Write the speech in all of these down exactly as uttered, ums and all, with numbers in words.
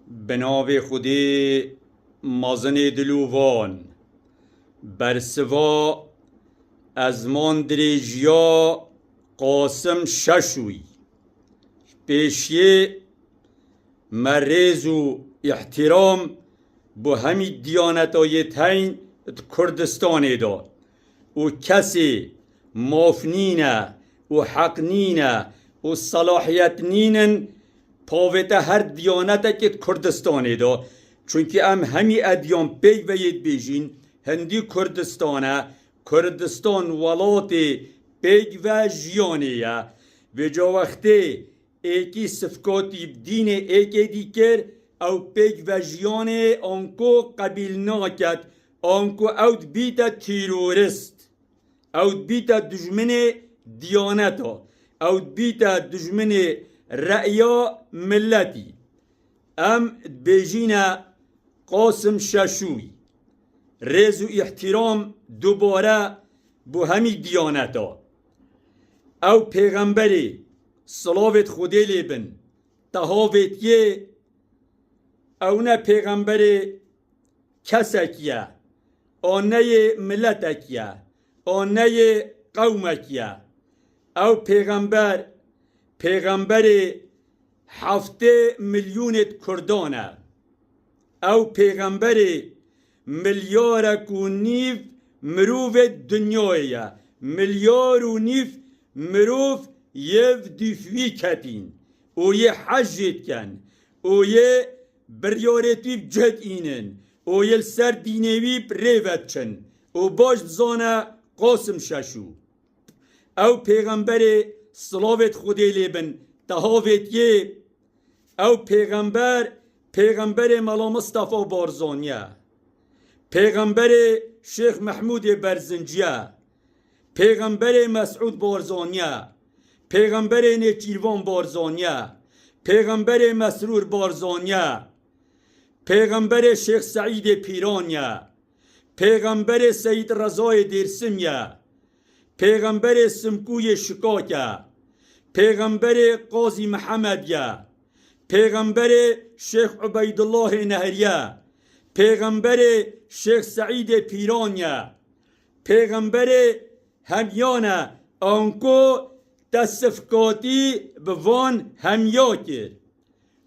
Bi navê Xwedê mezinê dilovan. Bersiva ezman dirêjiya Qasim Şeşûyî. Pêşiyê me rêz û îhtiram bo hemî diyaneta yê teyn di Kurdistanê de û kesê maf nîne û heq nîne û selahiyet nînin pavête her diyanetekê di Kurdistanê de. Çunkî em hemî ediyan pêk ve yê dibêjîn, hindî Kurdistan e, Kurdistan welatê pêk ve jiyanê ye. Vêca wextê êkî sifkatî bi dînê êkê dî kir, ew pêk ve jiyanê anku qebîl naket, anku ew dibîte terorist. Ew dibîte dijminê diyaneta. Ew dibîte dijminê re'ya miletî. Em dibêjîne Qasim Şeşûyî. Rêz û îhtiram dubare bo hemî diyaneta. Ew pêxemberê, silavêt Xwedê lê bin, te havêtiye, ew ne pêxemberê kesekî ye, an ne yê miletekî ye, an ne yê qewmekî ye. Ew pêxember, pêxemberê heftê milyonê Kurdan e. Ew pêxemberê milyarek û nîv mirovê dinyayê ye. Milyar û nîv mirov yê dûf wî ketîn û yê hej jê dikin û yê biryarê wî bi cih dînin û yê li ser dînê wî bi rê ve diçin û baş dizane Qasim Şeşû. Ew pêxemberê, silavêt Xwedê lê bin, te havêtiye. Ew pêxember, pêxemberê Mela Mistefa Barzanî ye. Pêxemberê Şêx Mehmûdê Berzincî ye. Pêxemberê Mesûd Barzanî ye. Pêxemberê Nêçîrvan Barzanî ye. Pêxemberê Mesrûr Barzanî ye. Pêxemberê Şêx Seîdê Pîran ye. Pêxemberê Seyîd Rezayê Dêrsim ye. Pêxemberê Simkûyê Şikak e. Pêxemberê Qazî Mihemed ye. Pêxemberê Şêx Ubeydullahê Nehrî ye. Pêxemberê Şêx Seîdê Pîran ye. Pêxemberê hemiyan e, anku te sifkatî bi van hemiya kir.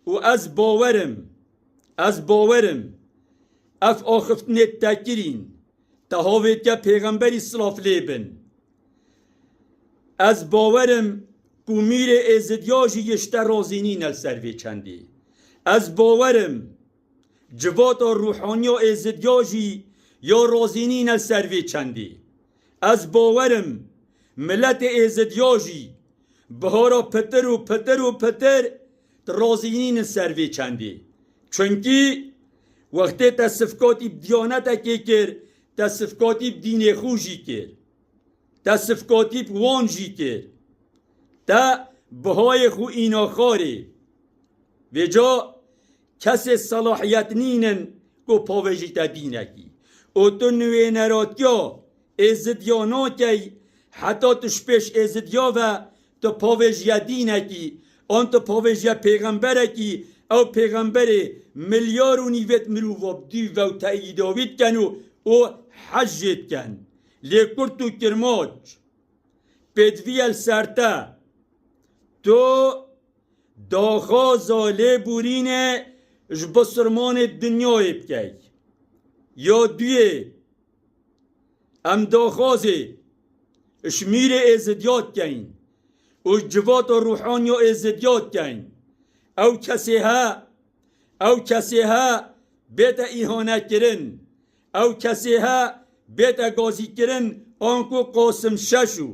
Û ez bawer im, ez bawer im, ev axiftinê te kirîn, te havêtiye pêxemberî silav lê bin. Ez bawer im ku mîrê êzidiya jî yê ji te razî nîne li ser vê çendê. Ez bawer im, civata ruhaniya êzidiya jî ya razî nîne li ser vê çendê. Ez bawer im, miletê êzidiya jî bihara pitir û pitir û pitir di razî nînin ser vê çendê. Çunkî wextê te sifkatî bi diyanetekê kir, te sifkatî bi dînê xwe jî kir. Te sifkatî bi wan jî kir. Te bihayê xwe îna xarê. Vêca kesê selahiyet nînin ku pavêjî te dînekî. Û tu nuwêneratiya êzidiya nakey, heta tu ji pêş êzidiya ve tu pavêjiye dînekî, an tu pavêjiye pêxemberekî, ew pêxemberê milyar û nîvêt mirova bi dû ve û teyîda wî dikin û, û hej jê dikin. Lê Kurd û Kirmac, pêdivî ye li ser te. Tu daxwaza lêborînê ji bisilmanê dinyayê bikey. Ya duyê, em daxwazê ji mîrê êzidiya dikeyn û ji civata ruhaniya êzidiya dikeyn. Ew kesê he, ew kesê he bête îhanekirin. Ew kesê he bête gazîkirin, anku Qasim Şeşû.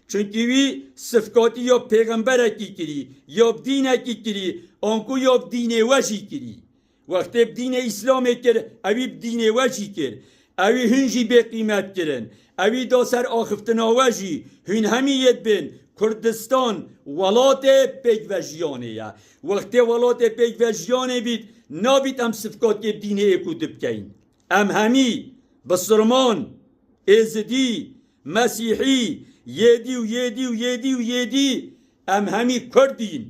Çunkî wî sifkatî ya pêxemberekî kirî, ya bi dînekî kirî, anku ya bi dînê we jî kirî. Wextê bi dînê Îslamê kir, ewî bi dînê we jî kir. Ewî hûn jî bêqîmet kirin. Ewî da ser axiftina we jî. Hûn hemî yê dibên Kurdistan welatê pêkvejiyanê ye. Wextê welatê pêkvejiyanê bît, nabît em sifkatiyê dînê êk û du bikeyin. Em hemî, bisilman, êzidî, mesîhî, yêdî û yêdî û yêdî û yêdî, em hemî Kurd în.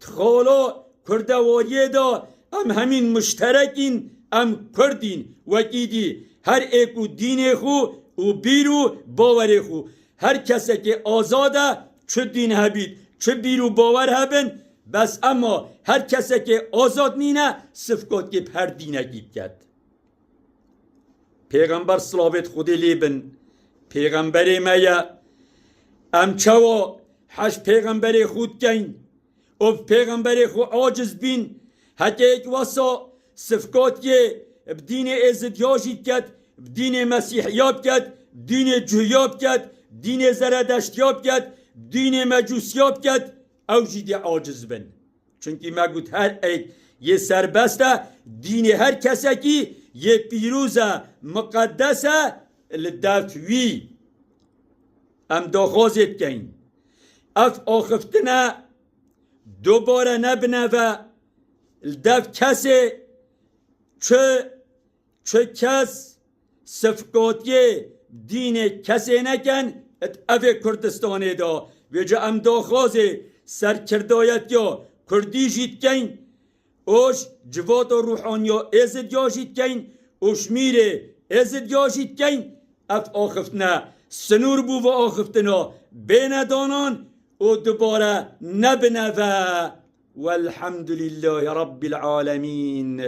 Di xala kurdewariyê de Em hemîn muşterekîn, em Kurd în. Wekî dî her êk û dînê xwe û bîr û bawerê xwe. Her kesekê azad e, çi dîn hebît, çi bîr û bawer hebin, bes ema her kesekê azad nîne, sifkotgê bi her dînekî biket. Pêxember, silavêt Xwedê lê bin, pêxemberê me ye. Em çawa heş pêxemberê xwe dikeyn? Û bi pêxemberê xwe aciz bîn, heke yek wesa sifkatiyê bi dînê êzidiya jî diket, bi dînê mesîhiya biket, bi dînê cuhiya biket, dînê zeredeştiya biket, dînê mecûsiya biket, ew jî dê aciz bin. Çunkî me got, her êk yê serbest e, dînê her kesekî yê pîroz e, miqedes e, li dev wî. Em daxwazê dikeyn, ev axiftine dubare nebine ve li dev kesê, çi, çi kes sifkatiyê dînê kesê neken, di evê Kurdistanê de. Vêca em daxwazê serkirdayetiya Kurdî jî dikeyn, û ji civata ruhaniya êzidiya jî dikeyn, û ji mîrê êzidiya jî dikeyn, ev axiftine sinûr bû ve axiftina bêne danan û dubare nebine ve. Welhamdulîllahî Rabbil Alemîn.